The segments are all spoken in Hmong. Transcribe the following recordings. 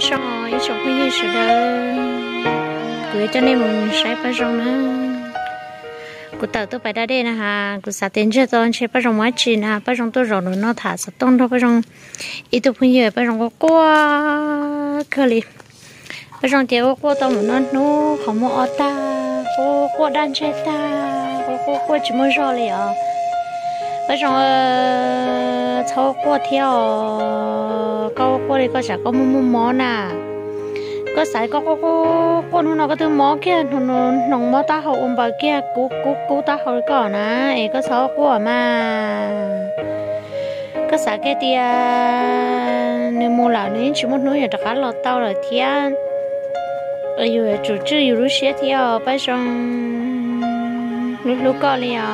Zoo ib tsoom phooj ywg sawv daws, kuv yuav coj nej mus saib Paj Zoo na. Kuv tawm tuaj pais da dej na has, kuv xav tias ntshe tau ntshe Paj Zoo mus dab tsi na, Paj Zoo tuaj zaum nram no tham xov tooj nrog Paj Zoo ib tug phooj ywg, Paj Zoo quaj quaj kawg li. Paj Zoo ces quaj quaj tau mus noj hnub qhov muag ob tag, quaj quaj daj ntseg tag, quaj quaj quaj tsis muaj zog li os. Paj Zoo, txhob quaj thiab os, koj quaj li koj tsam koj muaj muaj mob na. Koj xav koj quaj quaj quaj hnub no koj twb mob kiag, hnoos mob taub hau ua npaws kiag, kub kub kub taub hau li koj na, es koj txhob quaj mas. Koj xav kiag tias nws mus lawm nws yeej tsis muaj hnub yuav rov qab los tau lawm thiab. Yus yuav tsum tswj yus lub siab thiab os Paj Zoo, hlub hlub koj li os.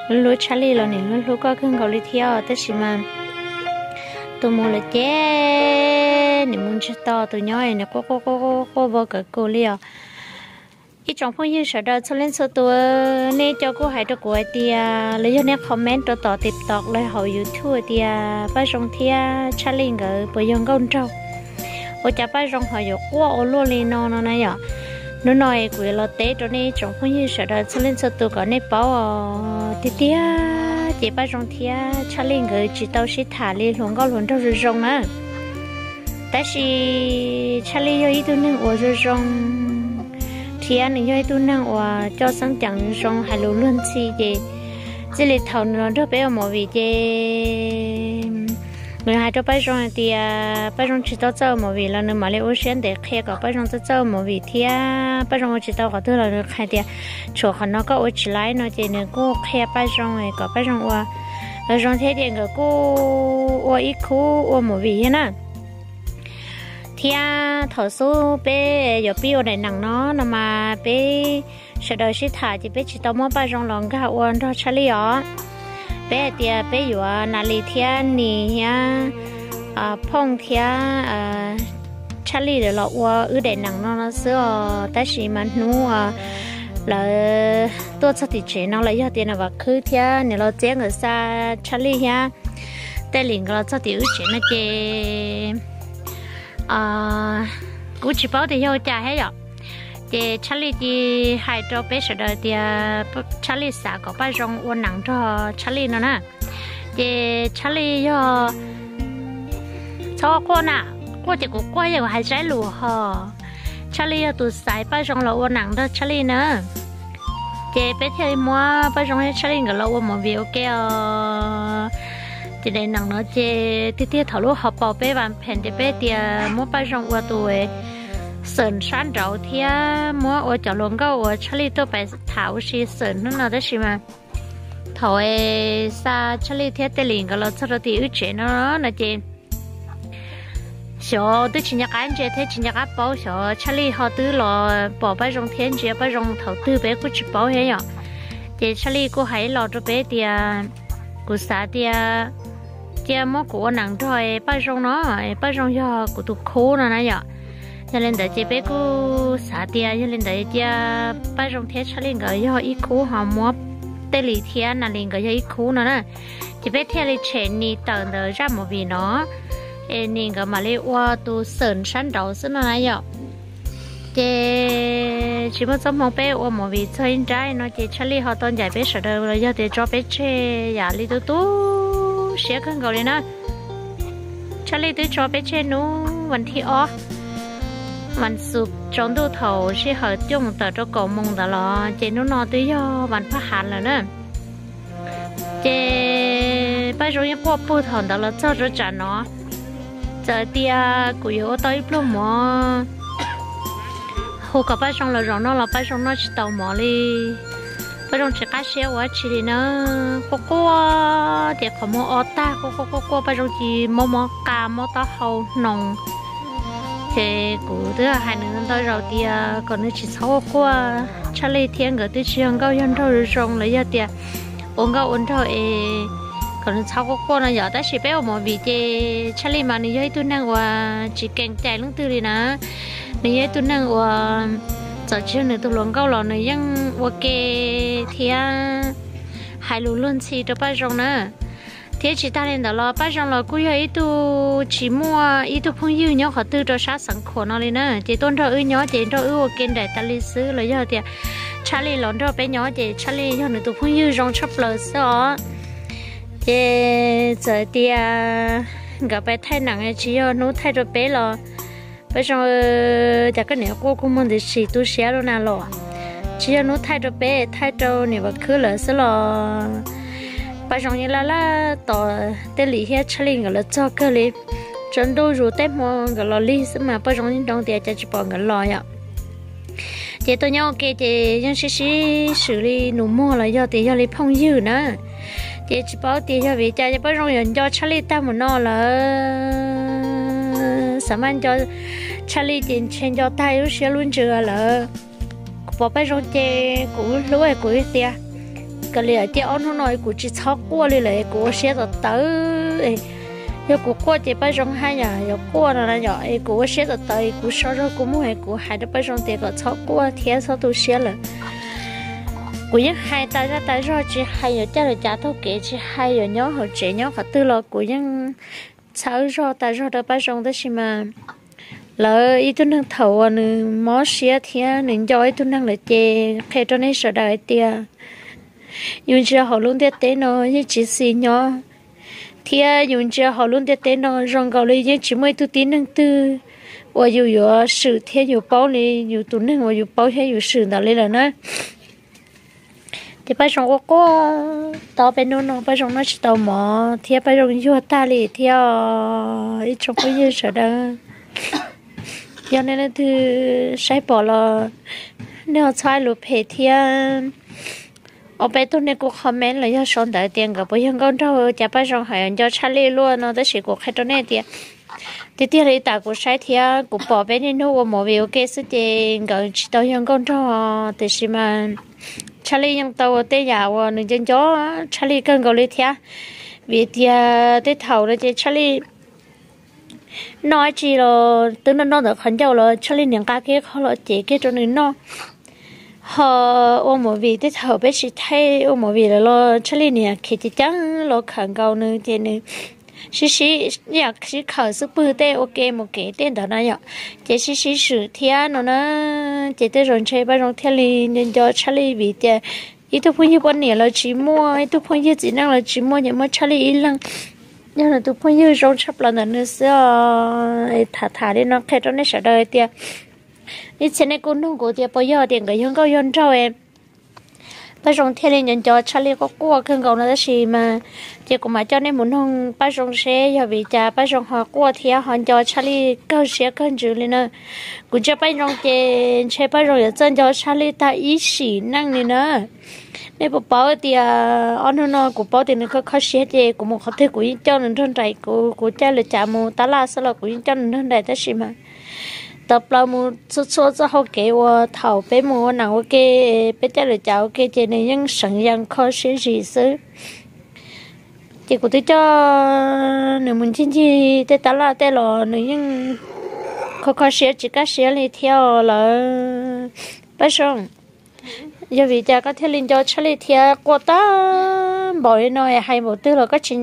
Hlub hlub Tshaj Lij los nws hlub hlub koj kawg nkaus li thiab os, tab sis mas tus mus lawm ces nws mus ntsiag to, tus nyob nws quaj quaj quaj quaj vau kawg kuv li os. Ib tsoom phooj ywg sawv daws txhua leej txhua tus, nej cov kuj hais rau kuv hais tias, los yog nej comment rau tom TikTok los hauv YouTube tias Paj Zoo thiab Tshaj Lij nkawd puas yog nkauj nraug, ua cas Paj Zoo ho yuav quaj ua luaj li no no na yom. Hnub no es kuv yuav los teb rau nej ib tsoom phooj ywg sawv daws txhua leej txhua tus kom nej paub os, tiag tiag ces Paj Zoo thiab Tshaj Lij nkawd tsis tau sib tham li hluas nkauj hluas nraug zoo zoo na. Tab sis Tshaj Lij yog ib tug neeg uas zoo zoo, thiab nws yog ib tug neeg uas coj xeeb ceem zoo, hais lus luag ntxhi ces txij li thaum nws los nrog peb ua movie ces nws hais rau Paj Zoo hais tias Paj Zoo tsis tau txawj ua movie los nws mam li ua siab ntev qhia kom Paj Zoo txawj txawj ua movie thiab. Paj Zoo ua tsis tau qhov twg los nws hais tias tshuav qhov no koj ua tsis laib no ces nws kuj qhia Paj Zoo kom Paj Zoo ua zoo thiab ces nkawd kuj ua ib khub ua movie thiab na. Thiab thaum xub peb yuav pib ua daim neem no no mas peb sawv daws sib tham ces peb tsis tau muab Paj Zoo los nkag ua nrog Tshaj Lij os. Peb hais tias peb yuav Nas Lis thiab Nis thiab Phooj thiab Tshaj Lij los ua wb daim neem no no xwb os. Tab sis mas hnub lawv tuaj txog tim tsev no los yog tias Nas Vam Khwb thiab nws los txiab nkawd xa Tshaj Lij thiab Tej Lis nkawd los txog tim wb tsev no ces kuv tsis paub tias yog ua cas thiab yom. Ces Tshaj Lij cia hais rau peb sawv daws tias Tshaj Lij xav kom Paj Zoo ua neem nrog Tshaj Lij no na. Ces Tshaj Lij yog, txhob quaj na, quaj ces kuv quaj yog kuv hais zaib lus ho. Tshaj Lij yog tus xaiv Paj Zoo los ua neem nrog Tshaj Lij na. Ces peb thiaj li muab Paj Zoo thiab Tshaj Lij nkawd los ua movie ua ke os. Ces daim neem no ces tiag tiag thaum lub hauv paus peb vas phees ces peb tias muab Paj Zoo ua tus xawm sab nraud thiab muab ua cov hluas nkauj uas Tshaj Lij tuaj pais tham ua si xawm hnub no tab sis mas thaum xa Tshaj Lij thiab Tej Lis nkawd los txog rau tim wb tsev no no ces xyov twb tsis nco qab ntsia thiab tsis nco qab paub, xyov Tshaj Lij ho twb los pom Paj Zoo thiab ntsia Paj Zoo thaum twg peb kuj tsis paub thiab yom. Ces Tshaj Lij kuj hais los rau peb tias kuv xav tias cia muab kuv ua neem nrog Paj Zoo no, Paj Zoo yog kuv tus khub no na yom. Yog li ntawd ces peb kuj xav tias yog li ntawd cia Paj Zoo thiab Tshaj Lij nkawd yog ib khub ho muab Tej Lis thiab Nas Lis nkawd yog ib khub no na. Ces peb thiaj li tshem Nis tawm ntawm zaj movie no, es Nis nkawd mam li ua tus xawm sab nraud xwb no na yom. Ces tsis muaj txoj hmoo peb ua movie txog ib nrab no ces Tshaj Lij ho tau ncaim peb sawv daws los yog tias tso peb tseg yam li tu tu siab kawg nkaus li na. Tshaj Lij twb tso peb tseg hnub vas thib ob, vas xuv tsaus ntuj thaum sij hawm cuaj moos tawm rau kaum moos ntawd los ces hnub no twb yog vas phaj hav lawm na. Ces Paj Zoo yeej quaj pug thaum ntawd los txog rau tsam no. Txawm tias kuv yuav ua tau ib pluag mov hu kom Paj Zoo los zaum noj los Paj Zoo noj tsis tau mov li. Paj Zoo tsis qab siab ua dab tsi li na, quaj quaj ces qhov muag ob tag, quaj quaj quaj quaj Paj Zoo cia li mob mob qa mob taub hau hnoos. Ces kuv twb hais nws ntau zaus tias kom nws tsis txhob quaj quaj, Tshaj Lij thiab nkawd twb tsis yog nkauj yog nraug zoo zoo los yog tias ua nkauj ua nraug es kom nws txhob quaj quaj no yom. Tab sis peb ua movie ces Tshaj Lij mas nws yog ib tug neeg uas tsis kees cai leej twg li na. Nws yog ib tug neeg uas txawm tsis yog nws tus hluas nkauj los nws yeej ua ke thiab hais lus luag ntxhi rau Paj Zoo na. Thiab tsis tas li ntawd los Paj Zoo los kuj yog ib tug tsis muaj ib tug phooj ywg nyob qhov twg rau sab xeev Khuam no li na, ces tuaj nrog wb nyob ces nrog wb ua ke nraim tas li xwb los yog tias Tshaj Lij los nrog peb nyob ces Tshaj Lij yog nws tus phooj ywg zoo tshaj plaws xwb os. Ces txawm tias nkawd pais thaij neem tsis yog hnub thaij rau peb los Paj Zoo, cas koj niam quaj kua muag ntxim sim tu siab lub na los? Tsis yog hnub thaij rau peb, thaij rau niam Vam Khwb lawv xwb los Paj Zoo yeej laj laj tos tej li thiab Tshaj Lij nkawd los txog kawg li. Tsaus ntuj zus tej hmo nkawd los lig xwb mas Paj Zoo yeej nroo tias cas tsis pom nkawd los yom. Ces tuaj nyob ua ke ces yeej sib sib swm li nus muag los yog tias yog li phooj ywg na. Ces tsis paub tias yog vim cas Paj Zoo yuav nco Tshaj Lij tag mus no lawm, xav mas nco Tshaj Lij ces ntshe nco tag lub siab lub ntsws lawm. Kuv pom Paj Zoo ces kuv hlub kuv tias, kawg li cia ob hnub no kuv tsis txhob quaj li lawm, kuv ua siab tawv tawv. Yog kuv quaj ces Paj Zoo haj yam yuav quaj no na yom, es kuv ua siab tawv tawv, kuv so zog kuv muag, kuv hais rau Paj Zoo tias kom txhob quaj thiab txhob tu siab lawm. Kuv yeej hais tas zaj tas zog, tsis hais yuav caj lawv cav taug kev, tsis hais yuav nyob hauv tsev nyob qhov twg los kuv yeej txhawb zog tas zog rau Paj Zoo, tab sis mas lawv ib tug neeg thaum uas nws mob siab thiab nws nco ib tug neeg lawm ces qhia rau nej sawv daws hais tias yus ntsia hauv lub ntiaj teb no yeej tsis xis nyob, thiab yus ntsia hauv lub ntiaj teb no zoo nkaus li yeej tsis muaj ib tug tib neeg twg uas yus yuav swm thiab yus paub li yus tus neeg uas yus paub thiab yus swm ntawd li lawm na. Ces Paj Zoo quaj quaj tau peb hnub no Paj Zoo noj tsis tau mov thiab Paj Zoo yuag tag li thiab. Ib tsoom phooj ywg sawv daws, yog nej leej twg saib pom los nej ho txhob hais lus phem thiab. Ob peb tug nej kuj comment los yog sau ntawv tias nkawd puas yog nkauj nraug, cas Paj Zoo hais nco Tshaj Lij luaj no, tab sis kuv qhia rau nej tias tiag tiag li tam kuv saib thiab kuv pom peb niaj hnub ua movie ua ke xwb ces nkawd tsis tau yog nkauj nraug, tiam sis mas Tshaj Lij yeej tau ua tej yam uas nws nco nco Tshaj Lij kawg nkaus li thiab. Vim tias tej thaum no ces Tshaj Lij noj dab tsi los twb noj noj ntawm qhov ncauj los Tshaj Lij niam nqa kiag qho los cev kiag rau nws noj. Ho ua movie tej thaum peb tsis thaij ua movie lawm los Tshaj Lij niam khiav ceev ceev los khawm nkaus nws ces nws sib sib, yam sib khawm xub pwg tej ua ke mus kev tej ntawd na yom, ces sib sib swm thiab no na. Ces tej zaum ntshe Paj Zoo thiaj li nco nco Tshaj Lij vim tias ib tug phooj ywg poj niam los tsis muaj, ib tug phooj ywg txiv neej los tsis muaj, ces muaj Tshaj Lij ib leeg yog nws tus phooj ywg zoo tshaj plaws ntawm nws xwb os. Tham tham li no qhia rau nej sawv daws hais tias ib txhia nej kuj nug kuv tias puas yog tias nkawd yog nkauj yog nraug, Paj Zoo thiaj li nco nco Tshaj Lij quaj quaj kawg nkaus no tab sis mas ces kuv mam coj nej mus noog Paj Zoo seb yog vim cas Paj Zoo ho quaj thiab ho nco Tshaj Lij kawg siab kawg ntsws li na. Kuv ntsia Paj Zoo ces ntshe Paj Zoo yuav txawj nco Tshaj Lij tag ib sim neej li na. Nej puas paub tias ob hnub no kuv paub tias nws kho kho siab ces kuv mus qhov twg kuv yeej coj nws nrog nraim, kuv kuv caij lawv cav mus tab laj xwb los kuv yeej coj nws nrog nraim tab sis mas tawm plaws mus txhua txhua txoj hau kev uas thaum peb mus ua neem ua ke, peb caij lawv cav ua ke ces nws yeej seev yees kho siab zis xwb. Ces kuv twb coj nws mus ncig ncig tej tab laj tej los nws yeej kho kho siab tsis kaj siab li thiab lawm. Paj Zoo, yog vim cas koj thiaj li nco Tshaj Lij thiab quaj tag npaum li no, hais npaum twg los koj tsis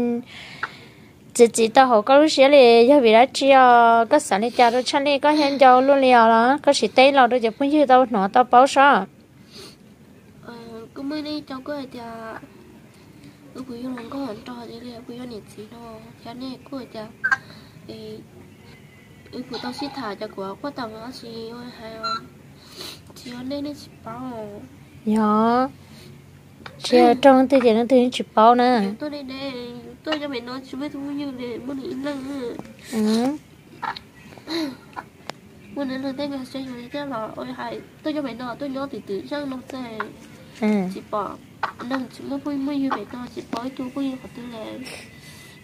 txiav txim tau hauv koj lub siab li? Yog vim dab tsi os? Koj xav li cas rau Tshaj Lij koj thiaj nco luaj li os los koj sim teb los rau cov phooj ywg tau hnov tau paub sob. Kuv muaj ib co kuj hais tias wb puas yog hluas nkauj nraug li, puas yog niam txiv no, thiab nej kuj hais tias wb puas tau sib tham, cas kuv quaj tag mus dab tsi, hais tsis yog nej, nej tsis paub. Yog, tsis yog raug leej twg ces leej twg yeej tsis paub na. Tuaj deb deb, tuaj nyob pem no tsis muaj ib tug phooj ywg li, muaj nws ib leeg. Muaj nws ib leeg, tej me siab yus thiab los ua hais tuaj nyob pem no, tuaj nyob twm twm zeej no xwb, tsis pom neeg, tsis muaj phooj muaj ywg pem no, tsis paub ib tug phooj ywg qhov twg li.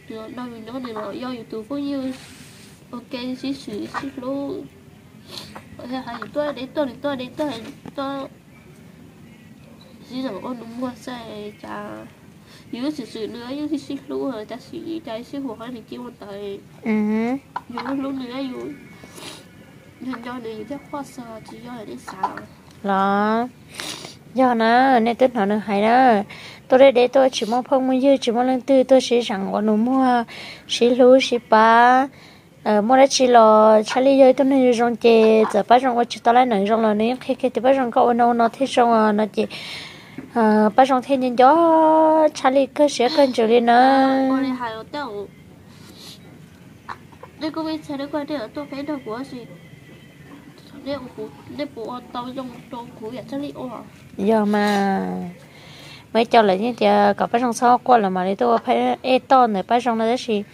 Yus no yus nyob nws los yog yus tus phooj ywg ua ke sib swm sib hlub. Hais yus tuaj deb tuaj, nws tuaj deb tuaj, tuaj sib zam ua nus muag xwb, cas yus twb swm swm nws yeej sib sib hlub, cas sim cas sib hu qhov nws cia ua ntawd. Yus hlub nws, yus nco nws yus thiaj quaj xwb, tsis yog nej xav los. Yog na, nej twb hnov nws hais na, tuaj deb deb tuaj tsis muaj phooj muaj ywg tsis muaj leej twg tuaj sib zeem ua nus muag, sib hlub sib pab, muaj dab tsi los Tshaj Lij yog ib tug neeg zoo zoo ces txawm Paj Zoo ua tsis tau lab neem zoo los nws yeej qhia kiag tias Paj Zoo koj ua no ua no thiaj zoo os no ces Paj Zoo thiaj nco nco Tshaj Lij kawg siab kawg ntsws li na. Yog mas, muaj ib co lawv yeej tias kom Paj Zoo txhob quaj los mam li tuaj ua phab ej toj ntawm Paj Zoo no tab sis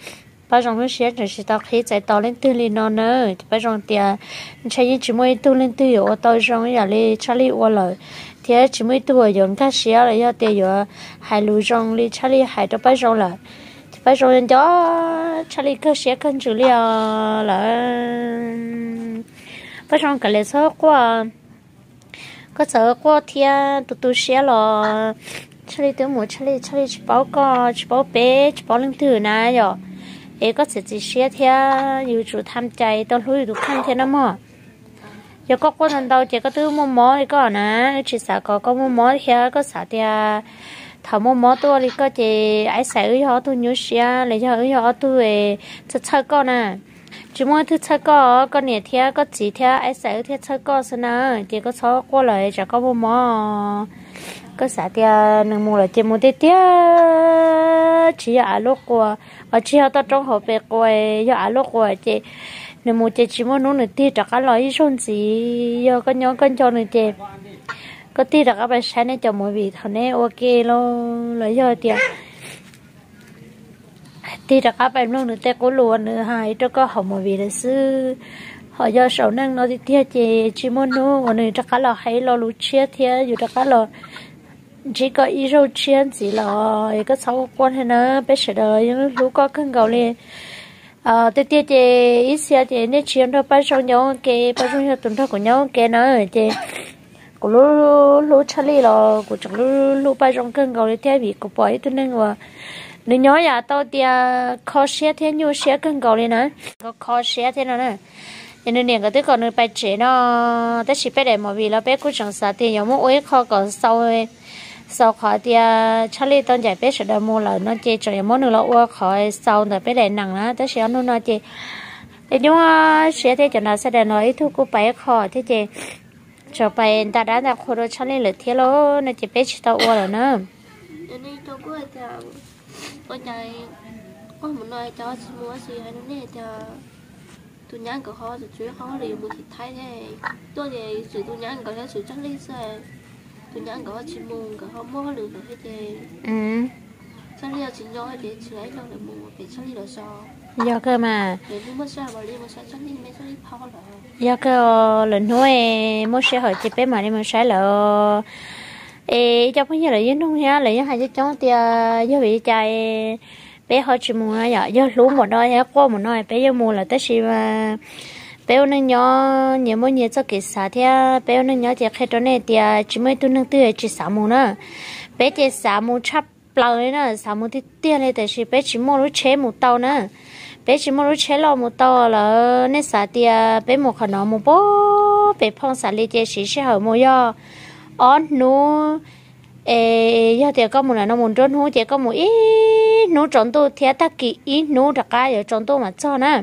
Paj Zoo lub siab tseem tsis tau qhib txais tos leej twg li no na. Ces Paj Zoo tias ntshai yeej tsis muaj ib tug leej twg yuav ua tau zoo ib yam li Tshaj Lij ua lawm, thiab tsis muaj ib tug uas yuav nkag siab los yog tias yuav hais lus zoo li Tshaj Lij hais rau Paj Zoo lawm. Ces Paj Zoo nco Tshaj Lij kawg siab kawg ntsws li os lawm. Paj Zoo kav liam txhob quaj, koj txawm quaj thiab tu tu siab los Tshaj Lij twb mus Tshaj Lij, Tshaj Lij tsis paub koj tsis paub peb tsis paub leej twg na yom. Es koj txiav txim siab thiab yus tsum tham cai tau hlub yus tus kheej thiab na mog. Yog koj quaj ntau ntau ces koj twb muaj mob li koj na, wb tsis xav kom koj muaj mob thiab koj xav tias thaum muaj mob tuaj li koj ces ib xav wb yog ob tug nyuaj siab los yog wb yog ob tug txhawj txhawj koj na. Tsis muaj ib tug txhawj koj, koj niam thiab koj txiv thiab ib xav wb thiaj txhawj koj xwb na. Ces koj txhob quaj lawm tsam koj muaj mob. Koj xav tias nws mus lawm ces mus tiag tiag, tsis yog av lub quas, tsis yog toj roob hauv pes quas, yog av lub quas ces nws mus ces tsis muaj hnub nws tig rov qab los ib zaug ntxiv. Yog koj nyob koj nco nws ces koj tig rov qab pais saib nej cov movie thaum nej ua ke los los yog tias tig rov qab pais mloog nws tej qub lus uas nws hais rau koj hauv movie lawm xwb. Ho yog saum neej no tiag tiag ces tsis muaj hnub uas nws rov qab los hais lo lus tshiab thiab yus rov qab los ntsib koj ib zaug tshiab ntxiv los es koj txhob ua quaj thiab na, peb sawv daws yeej hlub koj kawg nkaus li. Tiag tiag ces ib txhia ces nej tsis yuav nrog Paj Zoo nyob ua ke, Paj Zoo yog tus nrog kuv nyob ua ke na, ces kuv hlub hlub Tshaj Lij los kuv tseem hlub hlub Paj Zoo kawg nkaus li thiab vim kuv pom ib tug neeg uas nws nyob yam tau tias kho siab thiab nyuaj siab kawg nkaus li na. Kho kho siab thiab no na. Es nws niam nkawd twb kom nws pais tsev no, tab sis peb daim movie los peb kuj tseem xav tias yuav muab ua ib qho kom xaus, xaus qhov tias Tshaj Lij tau ncaim peb sawv daws mus lawm no ces tseem yuav muab nws los ua qhov xaus ntawm peb daim neeg na, tab sis ob hnub no ces nyuaj siab thiab cov nav xab das no ib tug kuj pais ib qho thiab ces tseem pais nta dab nta qhua rau Tshaj Lij lawm thiab lauj no ces peb tsis tau ua lawm na. Tus nyab nkawd ho tseem tsum ib qho hauj lwm yuav mus tim Thaib thiab, tuaj ces tsum tus nyab nkawd thiab tsum Tshaj Lij xwb. Tus nyab nkawd ho tsis mus, nkawd ho muaj hauj lwm lawm thiab ces Tshaj Lij ho tsis nyob ces tsis ib leeg lawv mus pem Tshaj Lij lawv zos. Yog kawg mas. Yog kawg, lwm hnub muaj sij hawm ces peb mam li mus saib lawm. Es ib co phooj ywg lawv yeej nug thiab lawv yeej hais coob coob tias yog vim li cas peb ho tsis mus no yom, yog hlub npaum no thiab quaj npaum no peb yeej mus lawm tab sis mas peb ua neej nyob nyias muaj nyias txoj kev xav thiab peb ua neej nyob ces qhia rau nej tias tsis muaj ib tug neeg twg tsis xav mus na. Peb ces xav mus tshaj plaws li na, xav mus tiag tiag li tab sis peb tsis muaj lub tsheb mus tau na. Peb tsis muaj lub tsheb loj mus tau lawm, nej xav tias peb mus qhov no mus pem Phooj Xas Lis ces siv sij hawm mus yog ob hnub. Es yog tias koj mus ntawm no mus nruab hnub ces koj mus ib hnub tsaus ntuj thiab tag kis ib hnub rov qab yuav tsaus ntuj mam txog na.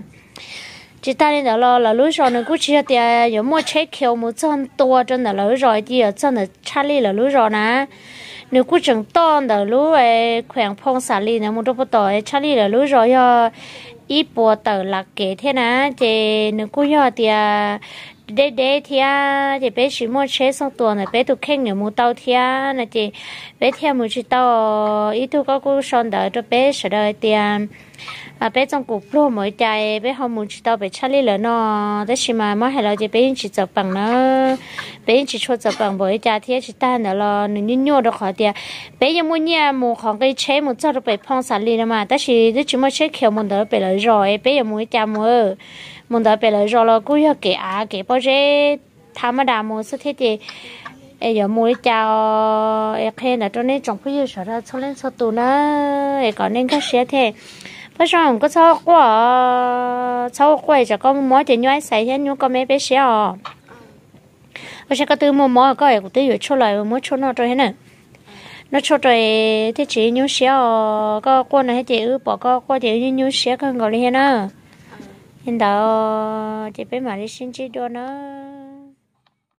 Tsis tag li ntawd los lawv lub zos nws kuj tsis yog tias yuav muaj tsheb khiav mus txog ntua rau ntawm lawv lub zos, cia yuav txog ntawm Tshaj Lij lawv lub zos na. Nws kuj tseem toj ntawm lub khueem Phooj Xas Lis ntawd mus rau puag tom Tshaj Lij lawv lub zos yog ib puas tawm lam kev thiab na. Ces nws kuj yog tias deb deb thiab ces peb tsis muaj tsheb xoj tuas ntawm peb tus kheej yuav mus tau thiab no ces peb thiaj mus tsis tau. Ib tug koj kuj sau ntawv rau peb sawv daws tias peb txooj kum pluag npaum li cas peb ho mus tsis tau pem Tshaj Lij lawv no, tab sis mas muab hais los ces peb yeej tsis txawm peem na. Peb yeej tsis tshua txawm peem npaum li cas thiab tsis tag ntawd los nws nyuaj nyuaj rau qhov tias peb yeej muaj nyiaj mus qhov nqi tsheb mus txog rau pem Phooj Xas Lis no mas tab sis twb tsis muaj tsheb khiav mus ntawd pem lawv zos es peb yuav mus li cas mus. Mus ntawd pem lawv zos los kuj yog kev av kev pob zeb thab mab das mus xwb thiab ces yuav mus li cas es qhia ntawd rau nej tsoom phooj ywg sawv daws txhua leej txhua tus na, es kom nej nkag siab thiab. Paj Zoo koj txhob quaj, txhob ua quaj tsam koj muaj mob ces nyuaj ib xav thiab nyuaj koj me peb siab os. Ua cas koj twb muaj mob koj es kuv twb yuav tshuaj los muab tshuaj noj rau thiab na. Noj tshuaj rau es thiaj tsis nyuaj siab os. Koj quaj no thiab ces wb pom koj quaj ces wb nyuaj nyuaj siab kawg nkaus li thiab na. Li ntawd ces peb mam li sib ntsib dua na.